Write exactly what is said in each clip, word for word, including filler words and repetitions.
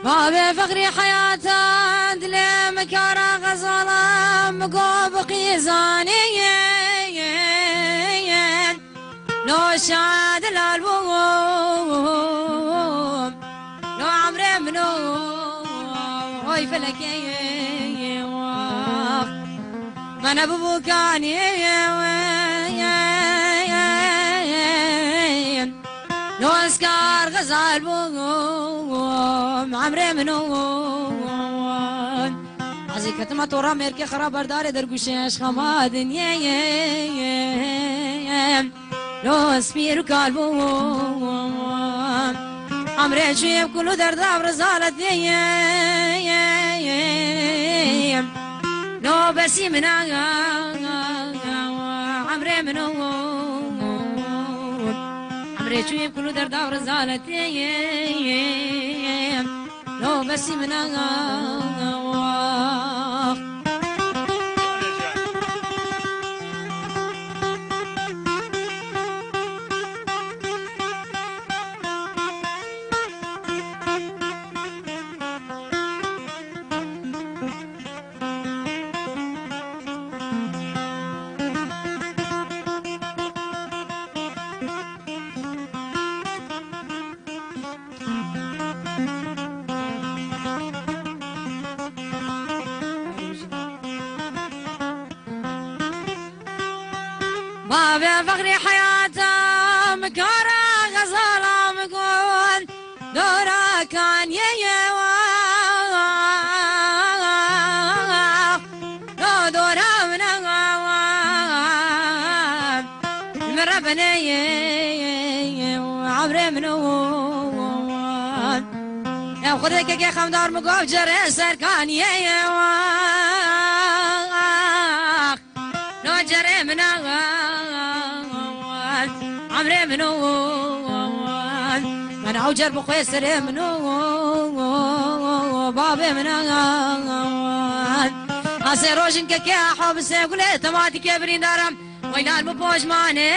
Bavê fexrî heyata dilê min kara xezala min go biqîzanî. Lo şad lal bûm, lo emrê min o, oy felekê wax. Me nebûbû kanî, lo eskar xezal bûm, emrê min o. Ezî ketima tora mêrkê xera berdarê dergûşê eşxama dinyê. Lo spîr û kal bûm. Emrê çûyê bi kul û derda bi rizaletê. Lo besî min a, emrê min o. Emrê çûyê bi kul û derda bi rizaletê. Lo besî min a, wax. Bavê fexrî heyata min kara xezala min got, dora kaniyê ye wa, do dora min a wa. Min re binê ye, emrê min o. Ew xwedê kekê xemdar min got, cerê serkaniyê ye wa. No cerê min a, emrê min o. Min ew cer bi xwe serê min o. Bavê min a. Asê rojin kekê a xwe bi sê gulê tematîkê birîndar e. Weylal bi pojmanê.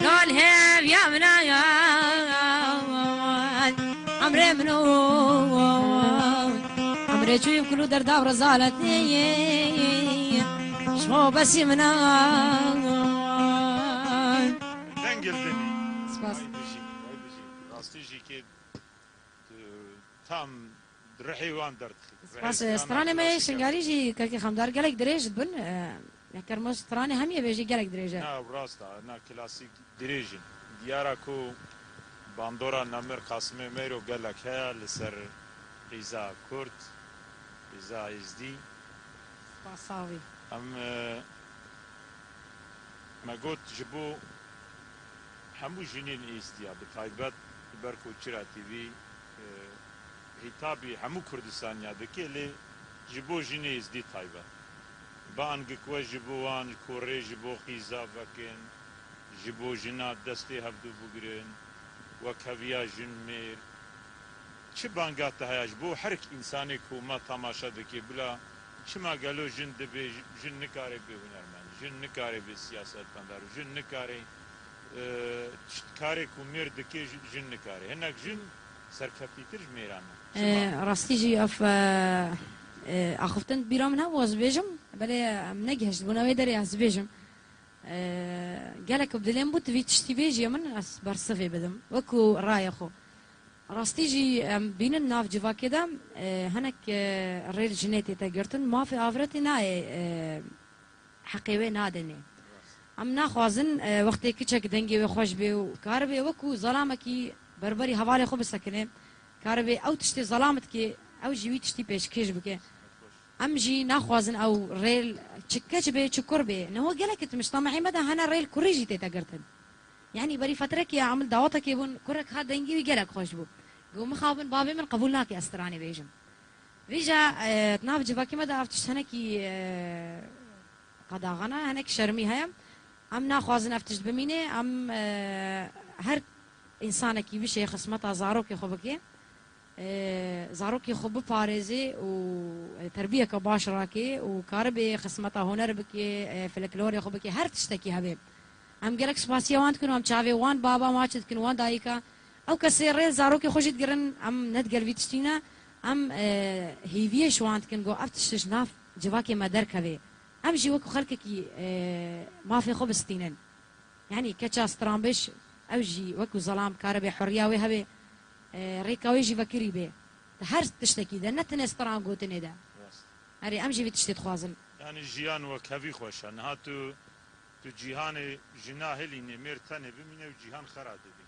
Lal hêviya min a, emrê min o. Emrê çûyî bi kul û derda bi rezaletê. Ji xwe besî min a. Dengil dinî. Spas. Vay bijî, vay bijî. Rastî jî kê, e, tam rihê wan derdixî. Spas. Rihê stranê me yê Şingalî jî kekê Xemdar gelek dirêj dibin. E, ya kermo stranê hemiyê bêjî gelek dirêj e. Na, ew rast e. Na klasîk dirêj in. Diyar e ku bandora Nemir Qasimê Meyro gelek heye li ser qîza Kurd, qîza Êzdî. Spas, savî. Em, e, me got ji bo hemû jinên Êzdiya, bi taybet li ber ku Çira T V, e, hîtabî hemû Kurdistaniya dike, lê ji bo jinê Êzdî taybet. Bang ku we ji bo wan, ku rê ji bo qîza vekin, ji bo jina destê hevdu bigirin, wekheviya jin mêr. Çi banga te heye ji bo her însanê ku me temaşe dike, bila çima gelo jin dibê, jin nikare bê hunermend, jin nikare bê siyasetmedar, jin nikare, e, tişt-, karê ku mêr dike, ji-, jin nikare. Hinek jin serkeftîtir ji mêran e. Çima? E, rastî jî ev, e, e, axiftin bîra min hebû ez bêjim, belê em negihiştibûne wê derê ez bêjim. E, gelek bi dilê min bû, tu vî tiştî bêjî min ez bersivê bidim. Wekû raya xwe. Rastî jî em bînin nav civakê de, e, hinek, e, rêl jinê tête girtin, mafê aviretê nayê, e, heqê wê nadenê. Em naxwazin, e, wextê kiçek dengê wê xweş bê û karibê wekû zelamekî berberî hevalê xwe bisekine, karibê ew tiştê zelam dikê, ew jî wî tiştî pêşkêş bike. Em jî naxwazin ew rêl çi keç bê, çi kur bê. Niho gelek tişt, tamehê me de hene rêl kurî jî tête girtin. Yanî berî fetrekê em li dawetekê bûn, kurek hat, dengê wî gelek xweş bû. Got, mixabin bavê min qebûl nake ez stranê bêjim. Vêca, e, di nav civakê me de ev tişt hinekî, e, qedaxan e, hinek şermî heye. Em naxwazin ev tişt bimîne. Em, e, her însanekî bişê xismeta zarokê xwe bike. E, zarokê xwe biparêzê û, e, terbiyeke baş rake û karibê xismeta huner bike, e, folklorê xwe bike, her tiştekî hebe. Em gelek spasiya wan dikin û em çavê wan baba maçî dikin, wan dayika. Ew kesê rê zarokê xwe jî digirin, em ne digel vî tiştî ne, em, e, hêviyê ji wan dikin, go ev tişt ji nav civakê me derkeve. Em jî wekî xelkekî, e, mafê xwe bistînin. Yanî keça stranbêj, ew jî wekî zelam karibe huriya wê hebe, e, rêka wê jî vekirî be. Di her tiştekî de, ne tenê stran gotinê de. Rast. Erê, em jî vî tiştê dixwazin. Yanî jiyan wek hevî xweş e. Niha tu, tu cîhanê jina hilînê, mêr tenê bimîne û cîhan xera dibî.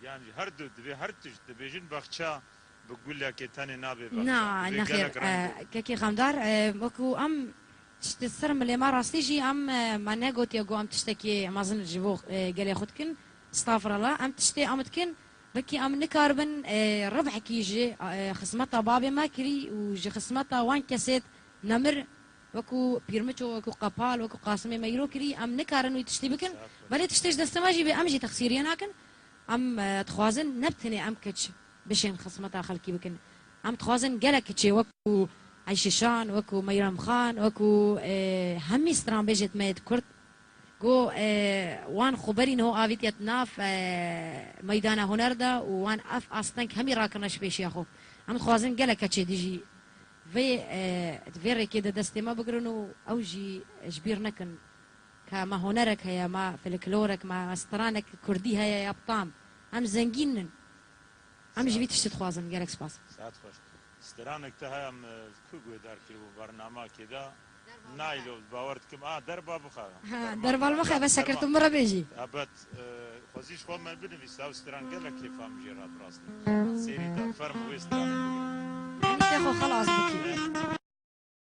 Yanî her du divê, her tişt dibêjin, baxça bi gulekê tenê nabe baxça. Na, dibê nexêr, gelek reng e, bibî. Kekê Xemdar, e, wekû em tiştê ser milê me rastî jî em, e, me negotiye ku em tiştekê mezin ji bo, e, gelê xwe dikin. Estağfurullah, em tiştê em dikin. Belkî em nikaribin, e, ribhekî ji, e, xizmeta babê me kirî û ji xizmeta wan kesêt nemir, wekû Pîrmiço, wekû Qepal, wekû Qasimê me îro kirî, em nikarin wî tiştî bikin. Saet xweş. Belê tiştê ji destê me jî bê, em jî texsîriyê nakin. Em, e, dixwazin ne bi tenê em keç bişên xizmeta xelkî bikin. Em dixwazin gelek keçê wekû Eyşişan, wekû Meyrem Xan, wekû, e, hemî stranbêjêt me yêt Kurd, Go, e, wan xwe berî niho avîtiye di nav, e, meydana huner de û wan ev asteng hemî rakirine ji pêşiya xwe. Em dixwazin gelek keçê dijî vê, e, di vê rêkê de destê me bigirin û ew jî ji bîr nekin ke me hunerek heye, me folklorek, me stranek kurdî heye ya bi tam. Em zengîn in. Em ji vî tiştî dixwazin. Gelek spas. Saet xweş. Stranek te heye em, e, ku guhdar kiribû bernamekê de? Nailo, bawer dikim. A, derba bixe. Ha, derba bixe, bes eker tu min re bêjî. Ebet, e, xwezî ji xwe me binivîsa, ew stran gelek kêfa min jê re bi rastî. Sêrî de ferm wê stranek bigirin. Em tê xwe xelas